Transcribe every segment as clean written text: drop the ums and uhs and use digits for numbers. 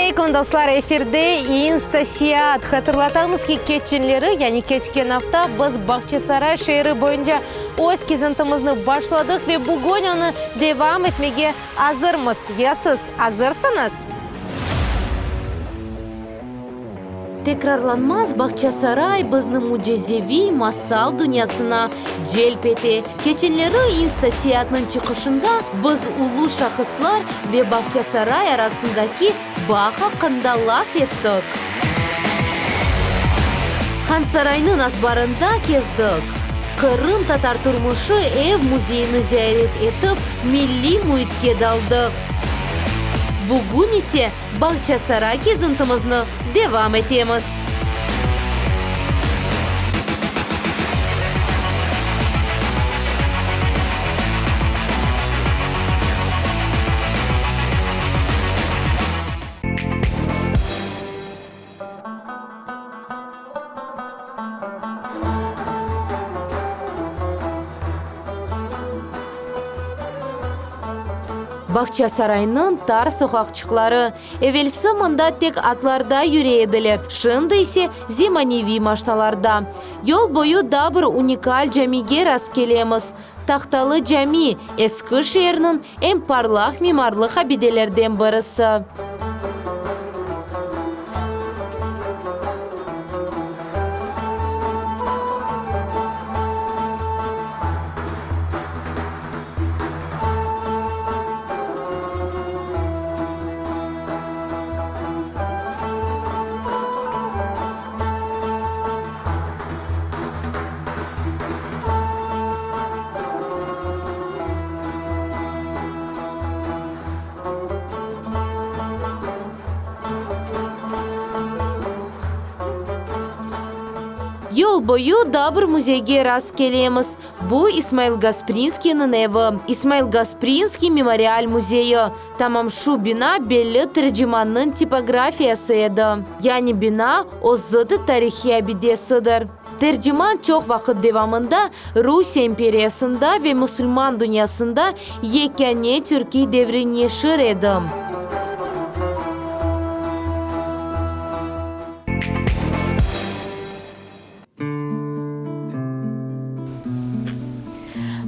aleyküm, dostlar! Efirde İnsta-seyaat. Hatırlatamız ki, keçenleri, yani keçken afta biz Bağçasaray şeeri boyunca öz kezintimizni başladıq ve bugün onı devam etmege azırmız. Ya siz azırsıñız? Tekrarlanmaz Bağçasaray bizni mücizeviy masal dünyasına celp ete. Keçenleri İnsta-seyaatnıñ çıqışında biz ulu şahıslar ve Bağçasaray arasındaki bağ aqqında laf ettik. Hansaraynıñ azbarında kezdik, qırımtatar turmuşı ev müzeyini ziyaret etip, milliy müitke daldıq. Bugün ise Bağçasaray kezintimizni devam etemiz. Bağçasaraynıñ tar soqaqçıqları. Evelsi mında tek atlarda yüre ediler, şimdi ise zemaneviy maşnalarda. Yol boyu daa bir unikal camige rastkelemiz. Tahtalı cami, eski şeerniñ eñ parlaq mimarlıq abidelerden birisi. Yol boyu daa bir müzeyge rastkelemiz. Bu, İsmail Gasprinskiyniñ evi, İsmail Gasprinskiy memorial müzeyi. Tamam şu bina belli Tercimannıñ tipografiyası edi. Yani bina özü de tarihiy abidesidir. Terciman çoq vaqıt devamında Rusiye imperiyasında ve musulman dünyasında yekâne türkiy devriy neşir edi.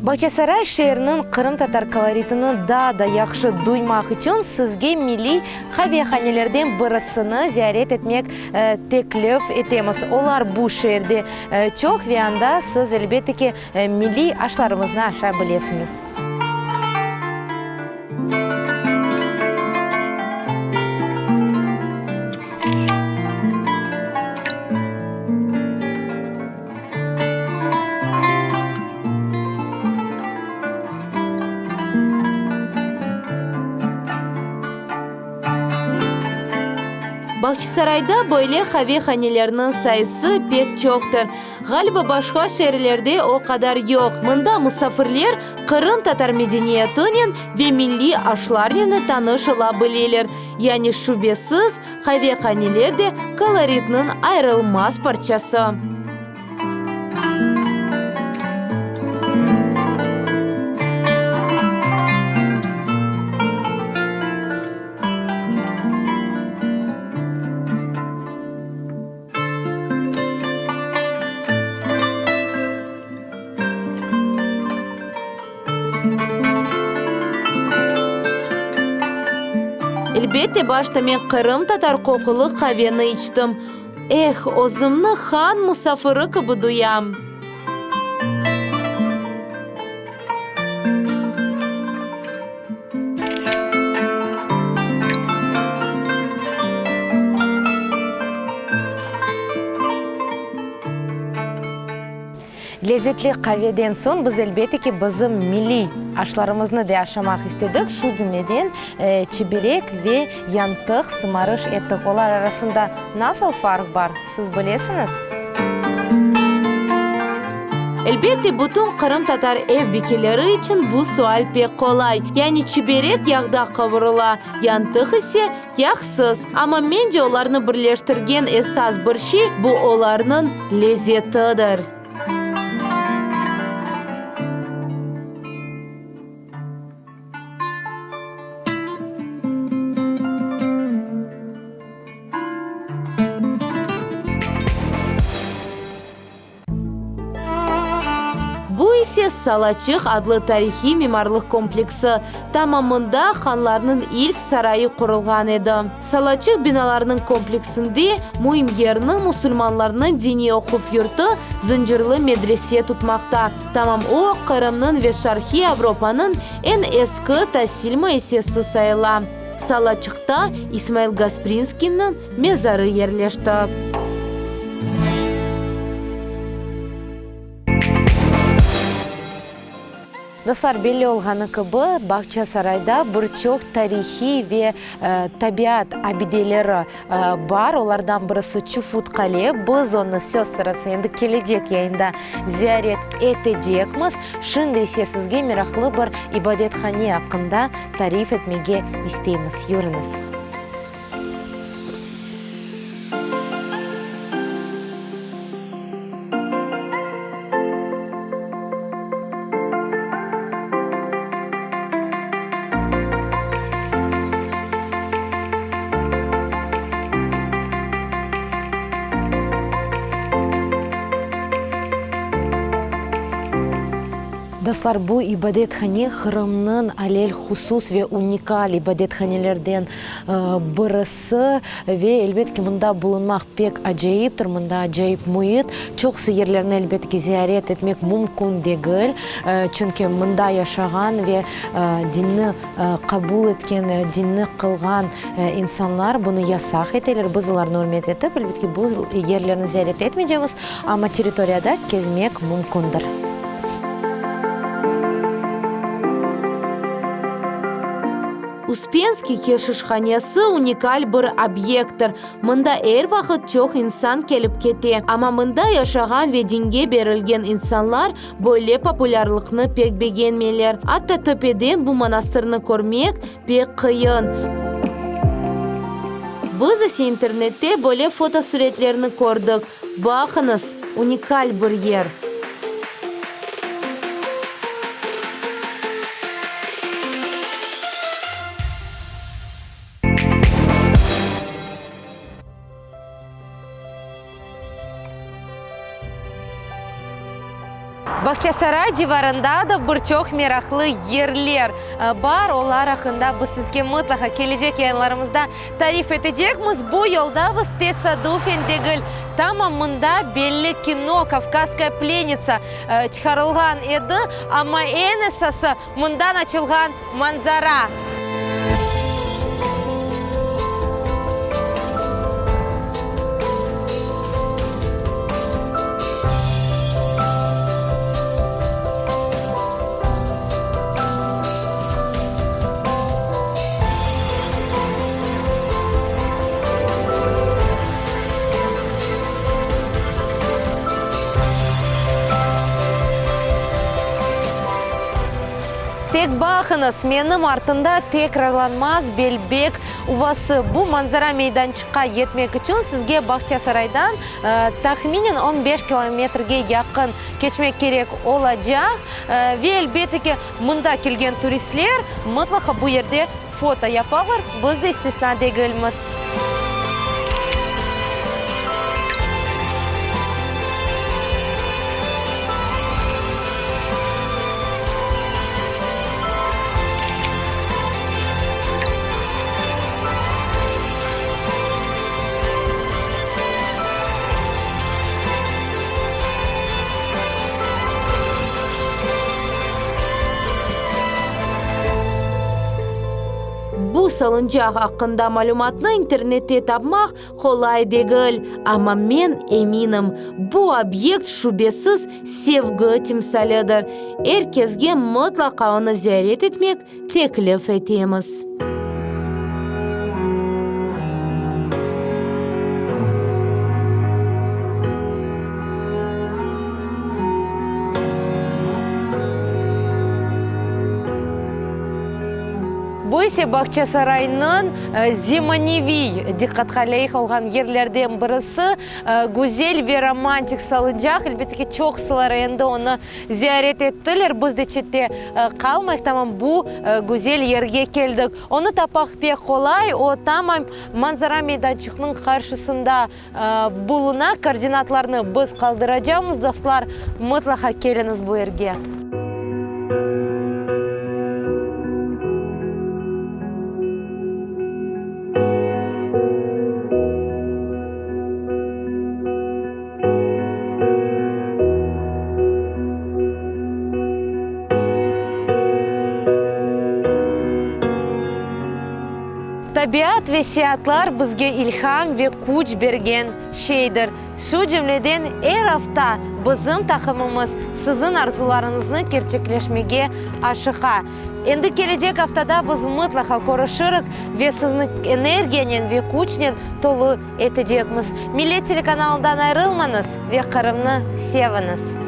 Bağçasaray şeeriniñ qırımtatar koloritini daa da yahşı duymaq içün sizge milliy qavehanelerden birisini ziyaret etmek teklif etemiz. Olar bu şeerde çoq ve anda siz, elbette ki, milliy aşlarımıznı aşay bilesiñiz. Bağçasarayda böyle qavehanelerniñ sayısı pek çoqtır. Ğaliba, başqa şeerlerde o qadar yoq. Mında musafirler qırımtatar medeniyetinen ve milliy aşlarnen tanış ola bileler. Yani, şübesiz, qavehaneler de koloritniñ ayırılmaz parçası. Elbette, başta men qırımtatar qoqulı qaveni içtim. Eh, özümni han musafiri kibi duyam! Lezetli qaveden soñ biz, elbette ki, bizim milliy aşlarımıznı de aşamaq istedik, şu cümleden çiberek ve yantıq sımarış ettik. Olar arasında nasıl farq bar, siz bilesiñiz? Elbette, bütün qırımtatar ev bikeleri içün bu sual pek qolay. Yani çiberek yağda qavurıla, yantıq ise, yağsız. Amma mence olarnı birleştirgen esas bir şey, bu olarnıñ lezetidir. ise Salaçıq adlı tarihiy mimarlıq kompleksi. Tamam mında hanlarnıñ ilk sarayı qurulğan edi. Salaçıq binalarınıñ kompleksinde müim yerni musulmanlarnıñ diniy oquv yurtu Zıncırlı medrese tutmaqta. Tamam o, Qırımnıñ ve Şarqiy Avropanıñ eñ eski tasil müessesi sayıla. Salaçıqta İsmail Gasprinskiyniñ mezarı yerleşti. Dostlar, belli olğanı kibi, Bağçasarayda bir çoq tarihiy ve tabiat abideleri bar. Olardan birisi Çufut Qale. Biz onı, söz sırası, endi kelecek yayında ziyaret etecekmiz. Şimdi ise sizge meraqlı bir ibadethane aqqında tarif etmege isteymiz. Yürüñiz. Dostlar, bu ibadethane Qırımnıñ alelhusus ve unikal ibadethanelerden birisi ve, elbet ki, mında bulunmaq pek acayiptir, mında acayip müit. Çoqusı yerlerni, elbet ki, ziyaret etmek mümkün degil, çünki mında yaşağan ve dinni qabul etken, dinni qılğan insanlar bunı yasaq eteler. Biz olarnı ürmet etip, elbet ki, bu yerlerni ziyaret etmeycemiz, amma territoriyada kezmek mümkündir. Uspenskiy keşişhanesi unikal bir obyekttir. Mında er vaqıt çoq insan kelip kete, amma mında yaşağan ve dinge berilgen insanlar böyle populârlıqnı pek begenmeyler. Atta töpeden bu manastırnı körmek pek qıyın. Biz ise internette böyle fotosuretlerni kördik. Baqıñız, unikal bir yer! Bağçasaray civarında da bir çoq meraqlı yerler bar. Olar aqqında biz sizge mıtlaqa kelecek yayınlarımızda Tarif etecekmiz, bu yolda biz tesadufen degil, tamam mında belli kino Kavkazskaya plenitsa çıqarılğan edi, amma eñ esası, mından açılğan manzara. Tek baqıñız, menim artımda tekrarlanmaz Belbek uvası. Bu manzara meydançıqqa yetmek içün sizge Bağçasaraydan tahminen on beş kilometrge yaqın keçmek kerek olacaq. Ve, elbette ki, Mında kelgen turistler mıtlaqa bu yerde foto yapalar, biz de istisna degilmiz. Bu salıncaq aqqında malümatnı internette tapmaq qolay degil, amma men eminim, bu obyekt şübesiz sevgi timsalidir. Er kesge mıtlaqa onı ziyaret etmek teklif etemiz. Bu ise Bağçasaraynıñ zemaneviy diqqatqa lâyıq olğan yerlerden birisi. Güzel ve romantik salıncaq. Elbette ki, çoqsuları endi onı ziyaret ettiler. Biz de çette qalmayıq, tamam bu güzel yerge keldik. Onı tapmaq pek qolay, o tamam manzara meydançıqnıñ qarşısında buluna. Koordinatlarnı biz qaldıracamız, dostlar, mıtlaqa keliñiz bu yerge. Tabiat ve seyaatlar bizge ilham ve küç bergen şeydir. Şu cümleden, er afta bizim taqımımız siziñ arzularıñıznı kerçekleşmege aşıqa. Endi kelecek aftada biz mıtlaqa körüşirik ve sizni energiyanen ve küçnen tolu etecekmiz. Millet telekanalından ayırılmañız ve Qırımnı seviñiz!